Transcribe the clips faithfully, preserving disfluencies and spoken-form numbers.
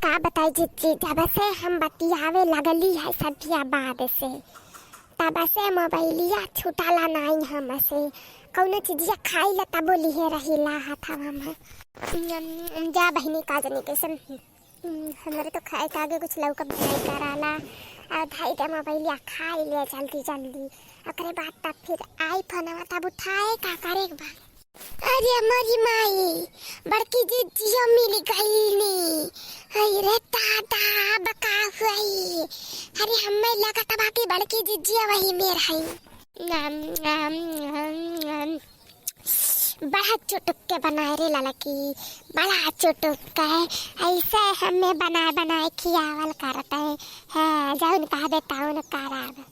का बताई जिज्जी, जब से हम बतियावे लगली है सदिया बाद से, तब से मोबाइलिया छुटाला नाई हमसे। कौनो चीजिया खाइला तबो लिहे रहिला हथवा में। जा बहिनी, का जानी कैसन, हमरे तो खाए के आगे कुछ लौकब नहीं कराला। और धाई दे मोबाइलिया, खाई ले जल्दी जल्दी, ओकरे बाद तब फिर आई फोनवा, तब उठाए का करे के बा। अरे मोरी माई, बड़की जिज्जियो मिल गईनी। अरे दादा, अब का हुई? अरे हमें लगत बा कि बड़की जिज्जियो वही मेर है। नम, नम, नम, नम। बड़ा चुटुक के बनाए रे ललकी, बड़ा चुटुक के। ऐसे हमें बनाए बनाए खियावल करत है। हाँ, जौन कहबे तौन करब।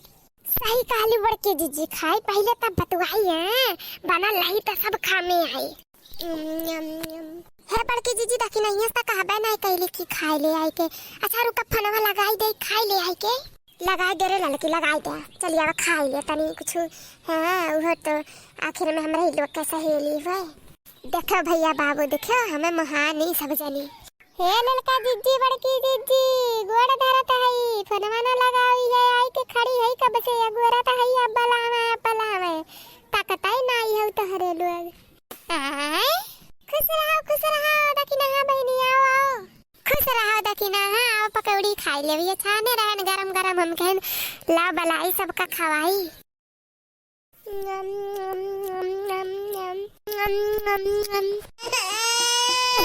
सही कहली बड़की जिज्जी, खाई पहिले तब बतुआई है, बनल रही त सब खामे आई। उम, यम, यम। हे बड़की जिज्जी, देखी नहीं है, त कहबे नहीं कैली कि खाई ले आई के। अच्छा रुका, फोनवा लगाई दे, खाई ले आई के। लगाई दे रे ललकी, लगाई दे। चलिए अब खाई ले तनी कुछ। हाँ, उहो तो आखिर में हमरे ही लोग के सहेली हुए। देखो भैया बाबू, देखो, हमें मोहानी सब जनी। हे ललका जिज्जी, बड़की जिज्जी, गोड़ धरत हई, फोनवा न लगाई है, आई के खड़ी है कब से, अगोरत हई, अब बलावे, अब बलावे, ताकतई नाई हऊ तोहरे लोग। आय, खुश रहो, खुश रहो, दखिनहा बहिनी, आओ, आओ। खुश रहो दखिनहा, आओ, पकौड़ी खाई लेवी, छाने रहन गरम गरम, हम कहन ला बलाई सबका खवाई।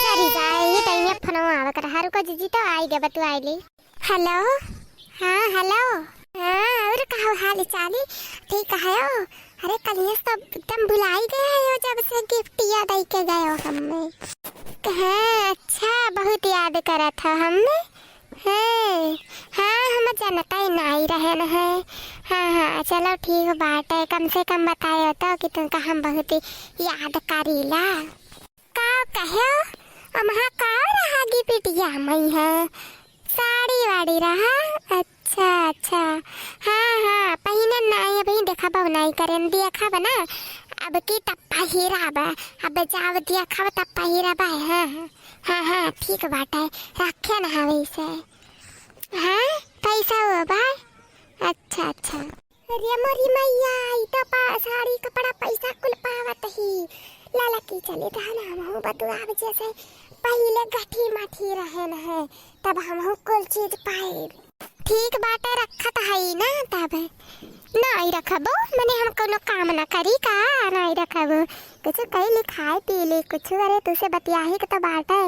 सॉरी जा, ये टाइम में फोनवा आवत रहा। रुको जिज्जी, तो आई गए, बतू आई ली। हेलो, हाँ हेलो, हाँ, और कहो हाल चाल? ठीक है हो? अरे कलियस तो एकदम भुलाई गए हो जब से गिफ्टिया दे के गए हो हमें। हाँ अच्छा, बहुत याद करत हो हमें। हैं, हाँ, हम जनता ही नाई रहन है। हाँ, हाँ, चलो ठीक बाटे, कम से कम बतायो तो कि तुमका हम बहुत ही याद करीला। का कहो? अमहा का रहा गिफ्टिया मई है? साड़ी वाड़ी रहा? अच्छा, अच्छा। हाँ, हाँ, पहिने नाई, अभी देखा बा नाई करेन, देखा बा ना, अब की तब पहिरा बा, अब जाओ देखा बा तब पहिरा बा, हाँ, हाँ। हाँ, हाँ, ठीक बाटे, रखे न हवे इसे। हाँ, पैसा हुआ बा? अच्छा, अच्छा। अरे मोरी मैया, ई तो पा-, साड़ी, कपड़ा, पैसा कुल पावत ही। लाला की चली धान हमहू बतुआब जैसे पहिले गठी माठी रहन है, तब हमहू कुल चीज पाएब। ठीक बाटे, रखत हई ना तब। नाई रखबो, मने हम कौनो काम ना करी का, नाई रखबो। कुछ कई ली, खाए पी ली कुछ, अरे तुसे बतियाही के तो बाटे।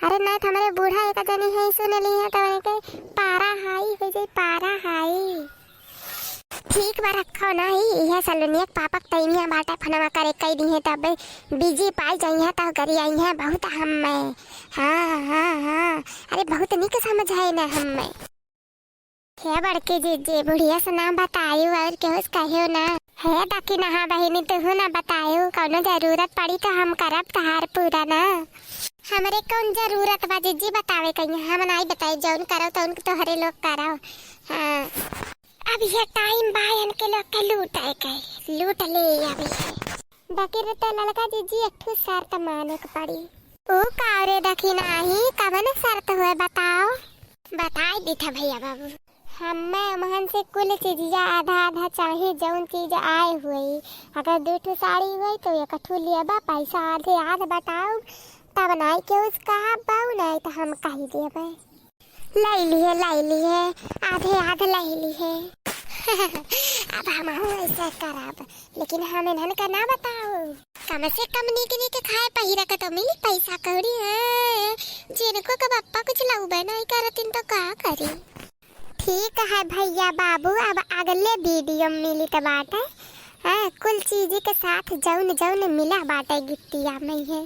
अरे नहीं तो हमरे बूढ़ा एक जनी है, सुन ली है तो उनके पारा हाई हो जाई, पारा हाई। ठीक बा, रखो ना ही, यह सलोनिया के पापा के तैमिया बाटे, फोनवा करे कई दी है तब बिजी पाई जाई है तो करी आई है बहुत हम में। हाँ, हाँ, हाँ, अरे बहुत निक समझ है ना हम में। हे बड़की जिज्जी, बुढ़िया से ना बतायू और केहू से कहियो ना। हे दखिनहा बहिनी, तुहू ना बतायू, कौनो जरूरत पड़ी तो हम करब तहार पूरा ना। हमरे कौन जरूरत बा जिज्जी बतावे कहीं, हम नाई बताई, जौन करो तौन तोहरे लोग करो। हाँ, अब ये टाइम बा इनके लोग के लूटे के, लूट ले अभी। बाकी रे तो ललका जिज्जी एक ठो शर्त माने के पड़ी। ऊ का रे दखिनहा, कवन शर्त हुए बताओ? बताई दीथा भैया बाबू। हमें उमहन से कुल चीजिया आधा आधा चाही, जौन चीज आए हुई। अगर दू ठो साड़ी हुई तो एक ठो लेबा, पैसा आधे आध बटाऊ, तब नाई केहू से कहब बाऊ, नाई तो हम कही देबे। लाई लिहे, लाई लिहे, आधे आध लाई लिहे। अब हमहू ऐसे करब, लेकिन हम इन्हन का ना बताऊ। कम से कम नीक नीक खाए पहिरे के तो मिली पैसा कौड़ी। हाँ, जिनको के बप्पा कुछ लउबे नहीं करतिन तो का करी? ठीक है भैया बाबू, अब अगले वीडियो में मिलित बाटे। हाँ, कुल चीज के साथ जौन जौन मिला बाटे गिफ्टिया में है।